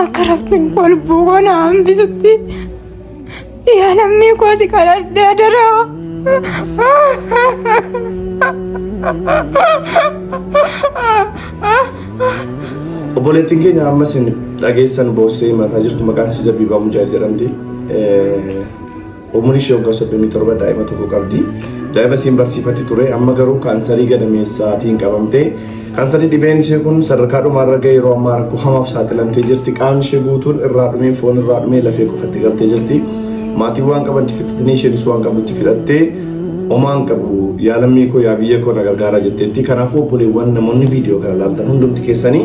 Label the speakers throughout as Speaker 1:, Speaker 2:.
Speaker 1: Akka rabbiin koo lubbuu koo na hambisutti yaa lammii koo si kadhadhe adaraa.
Speaker 2: Obboleettiin keenya amma isin dhageessan boossee himataa jirtu maqaan isii Zabiibaa Mujaahid jedhamti. Umriin ishee waggaa 37 daa'ima tokko qabdi. Daa'ima isiin barsiifatti ture amma garuu kaansarii gadameessaatiin qabamte. Kaansarii dhibeen ishee kun sadarkaa dhumaarra ga'e yeroo ammaa rakkoo hamaaf saaxilamtee jirti. Qaamni ishee guutuun irraa dhumee foon irraa dhumee lafee qofatti galtee jirti. Maatiin waan qabanti fixatanii isheenis waan qabdutti fixattee homaan qabu yaa lammii koo yaa biyya koo na gargaaraa jetteetti. Kanaafuu obboleewwan namoonni viidiyoo kana ilaaltan hundumti keessanii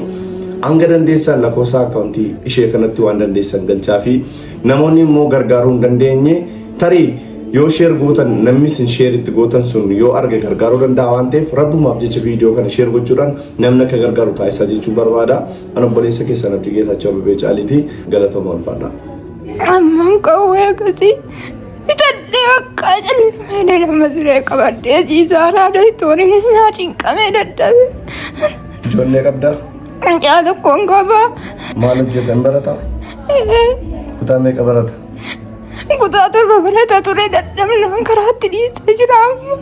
Speaker 2: hanga dandeessan lakkoofsa akkaawuntii ishee kanatti waan dandeessan galchaa fi Namoonni immoo gargaaruu hin dandeenye tarii yoo sheer gootan namni isin sheer itti gootan sun yoo arge gargaaruu danda'a waan ta'eef rabbumaaf jecha viidiyoo kana sheer gochuudhaan namni akka gargaaru taasisaa jechuun barbaada. An obboleessa keessan Abdii Geetaachoo Abbabee Caaliiti. Galatooma ulfaadha.
Speaker 1: Amman qawwee akkasii bitadhee bakka calmee nama siree qabadhee ciisaa raada ittooniinis naa cinqamee dadhabe.
Speaker 2: Ijoollee qabdaa?
Speaker 1: Mucaa tokkoon qaba.
Speaker 2: Maal hojjeta hin barataa? Kutaa meeqa barata?
Speaker 1: Kutaa 7 barata ture dadhabnaan karaatti dhiisee jira amma.